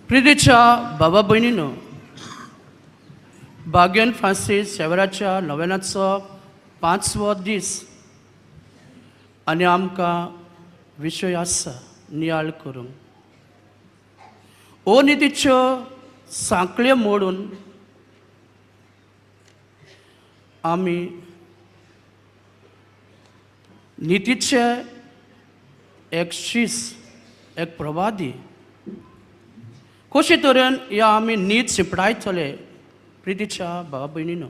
प्रितीच्या बाबा भयणीनो, बागेन फ्रांसीस शेवराच्या नव्यानाचो पांचवो दीस आनी आमकां विशय आसा नियाळ करूंक. ओ नितीच्यो सांकळ्यो मोडून आमी नितीचे एक शीस, एक प्रवादी कशे तरेन ह्या आमी नीत शिंपडायतले. प्रितीच्या भावा भयणीनो,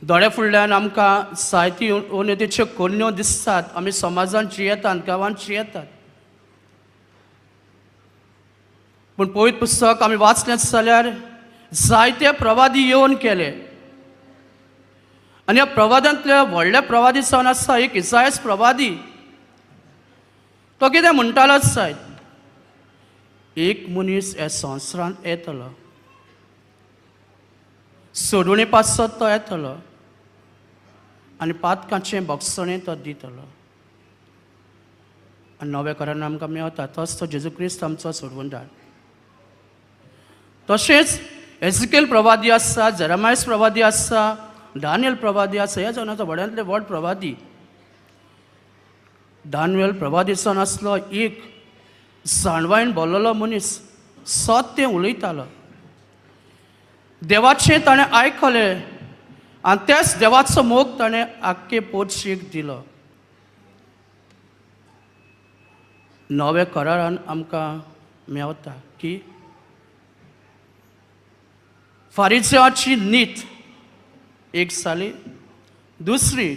दोळ्या फुडल्यान आमकां जायती उन्नतीच्यो कोन्यो दिसतात. आमी समाजान जियेतात, गांवांत जियेतात, पूण पवित्र पुस्तक आमी वाचलेंच जाल्यार जायते प्रवादी येवन केले आनी ह्या प्रवादांतले व्हडले प्रवादी जावन आसा एक इसायस प्रवादी. तो कितें म्हणटालोच जायत, एक मनीस ह्या संवसारांत येतलो, सोडवणे पासत तो येतलो आनी पातकांचें बक्षणें तो दितलो. आनी नव्या करान आमकां मेवता तोच तो जेजू क्रिस्त आमचो सोडवणदार. तशेंच एजिकेल प्रवादी आसा, जेरामायस प्रवादी आसा, दानियल प्रवादी आसा. ह्या जावन आसा व्हड्यांतले व्हड प्रवादी. दानवेल प्रवादी जावन आसलो एक जाणवायन बोल्लोलो मनीस, सत तें उलयतालो. देवाचें ताणें आयकलें आनी त्याच देवाचो मोग ताणें आख्खे पोटशीक दिलो. नव्या करारान आमकां मेवता की फारिजाची नीत एक जाली, दुसरी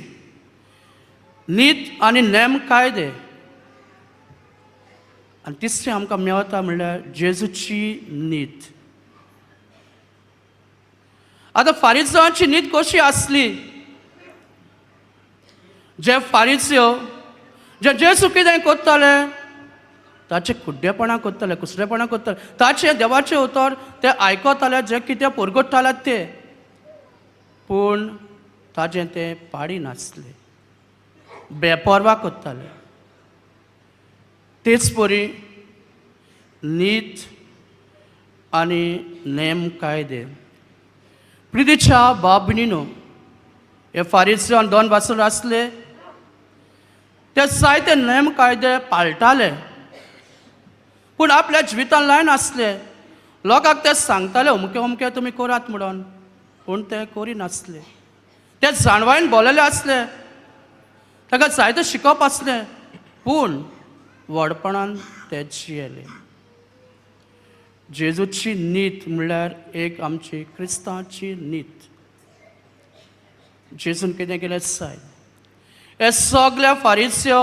नीत आनी नेम कायदे, आनी तिसरें आमकां मेवता म्हणल्यार जेजूची नीत. आतां फारिजांची नीत कशी आसली? जे फारिज्यो जे जेजू कितें करताले ताचे कुड्डेपणां करताले, कुसडेपणां करताले, ताचें देवाचें उतर ते आयकताले, जे कितें परगट्टाले ते, पूण ताजें ते पाडी नासले, बेपर्वा करताले. तेच परी नीत आनी नेम कायदे. प्रितीच्या बाबणीनो, हे फारिज्यो दोन वासूर आसले ते जायते नेम कायदे पाळटाले, पूण आपल्या जिवितान लायन आसले. लोकांक ते सांगताले अमके अमके तुमी करात म्हणून, पूण ते करिनासले. ते जाणवायन बोलले आसले, ताका जायते शिकप आसलें, पूण व्हडपणान ते जियेले. जेजूची नीत म्हणल्यार एक आमची क्रिस्तांची नीत. जेजून कितें केलें जाय, हे सगल्या फारिस्यो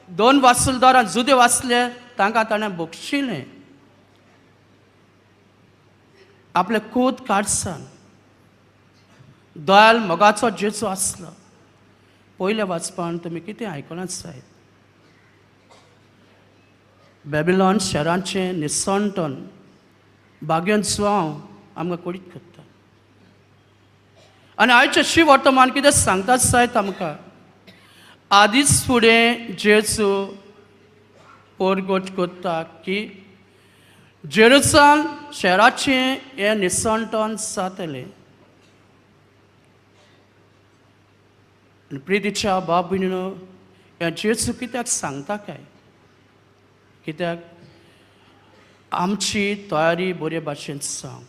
दोन वासुलदारां जुदेव आसले तांकां ताणें बक्षिलें आपलें कोत काडसान. दयाल मोगाचो जेजू आसलो. पयल्या वाचपान तुमी कितें आयकलांच जायत, बेबिलॉन शहराचें निसणटन बागेन स्वांव आमकां कळीत करता. आनी आयचें शी वर्तमान कितें सांगतात जायत आमकां, आदींच फुडें जेजू परगट करता की जेरुसाल शहराचें हें निसणटन जातलें. आनी प्रितीच्या बाब भयणीनो, हें जेजू कित्याक सांगता काय? कित्याक आमची तयारी बरे भाशेन सांग.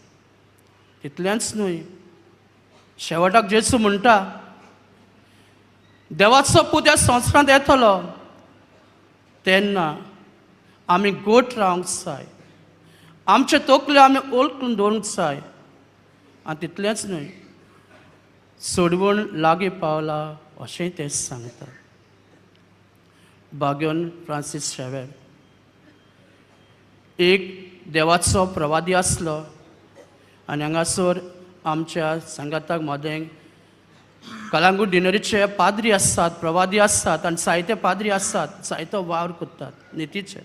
तितलेंच न्हय, शेवटाक जेजू म्हणटा देवाचो पूत ह्या संवसारांत येतलो तेन्ना आमी गोट रावंक जाय, आमचे तकल्यो आमी ओळखून दवरूंक जाय. आनी तितलेंच न्हय, सोडवण लागीं पावला अशेंय ते सांगता. बाग्योन फ्रांसीस शेवेर एक देवाचो प्रवादी आसलो आनी हांगासर आमच्या सांगाताक मदें कलांगूट डिनरीचे पाद्री आसात, प्रवादी आसात आनी जायते पाद्री आसात, जायतो वावर करतात नितीचे.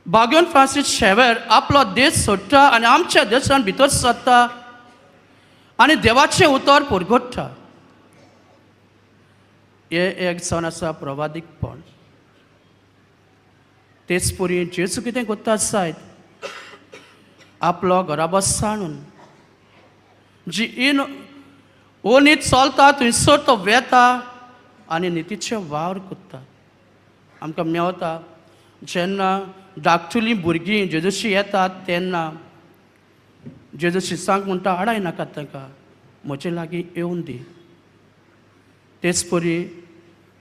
बाग्योन फ्रांसीस शेवेर आपलो देश सोडटा आनी आमच्या देशान भितर सरता आनी देवाचें उतर परगट्टा. हें एक जावन आसा प्रवादीकपण. तेच परी जेजू कितें कोत्ता जायत आपलो घराबो सांडून जी इन ओनीत चलता थंयसर तो वेता आनी नितीचे वावर कोत्ता. आमकां मेवता जेन्ना धाकटुलीं भुरगीं जेजूशी येतात तेन्ना जेजू शिसांक म्हणटा आडाय नाका तांकां, म्हजे लागीं येवन दी. तेच परी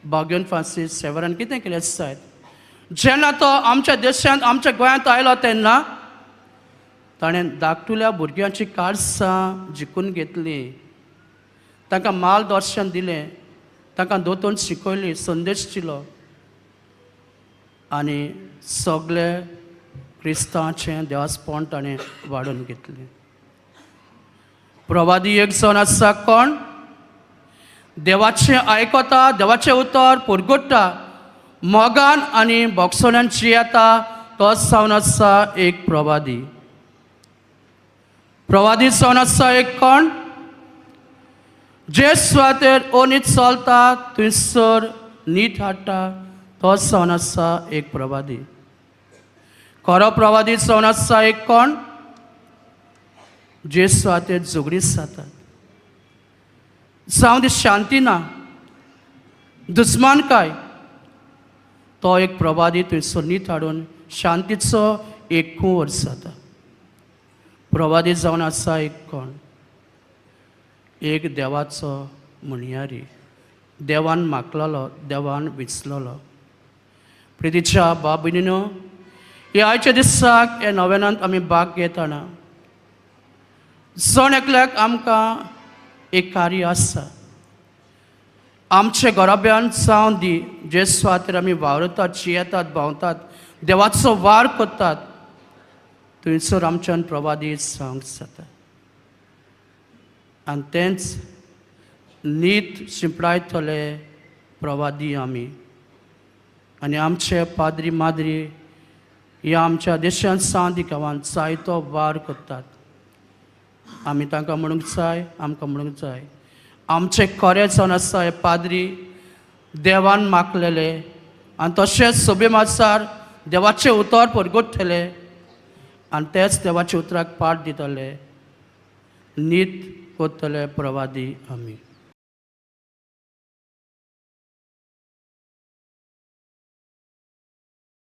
बाग्योन फ्रांसीस सेवरान कितें केलें जायत जेन्ना तो आमच्या देशांत आमच्या गोंयांत आयलो तेन्ना ताणें धाकटुल्या भुरग्यांची काळसां जिखून घेतलीं, तांकां माल दर्शन दिलें, तांकां दोतोन शिकयली, संदेश दिलो आनी सगळे क्रिस्तांचें देवासपण ताणें वाडोवन घेतलें. प्रवादी एक जावन आसा कोण देवाचें आयकता, देवाचें उतर परगट्टा, मोगान आनी बोगसोण्यान जियेता तोच जावन आसा एक प्रवादी. प्रवादी जावन आसा एक कोण जे सुवातेर ओनीत चलता थंयसर नीट हाडटा तोच जावन आसा एक प्रवादी. खरो प्रवादी जावन आसा एक कोण जे सुवातेर झगडीं जातात, जावं ती शांती ना, दुस्मानकाय, तो एक प्रवादी थंयसर नीट हाडून शांतीचो एक कुंवर जाता. प्रवादी जावन आसा एक कोण एक देवाचो म्हणयारी, देवान मागलेलो, देवान विचलेलो. प्रितीच्या बाब भयणीनो, ह्या आयच्या दिसाक ह्या नव्यानांत आमी भाग घेतना जण एकल्याक आमकां एक कार्य आसा. आमचे घराब्यान जावं दी जे सुवातेर आमी वावरतात, जियेतात, भोंवतात, देवाचो वार करतात, थंयसर आमच्यान प्रवादी जावंक जाता आनी तेंच नीत शिंपडायतले प्रवादी आमी. आनी आमचे पाद्री माद्री ह्या आमच्या देशांत सांदी गांवांत जायतो वार करतात. आमी तांकां म्हणूंक जाय, आमकां म्हणूंक जाय आमचे खरें जावन आसा हे पाद्री देवान मागलेले आनी तशेंच सोबे मासार देवाचें उतर परगट्टले आनी तेच देवाच्या उतराक पाठ दितले, नीत करतले प्रवादी आमी.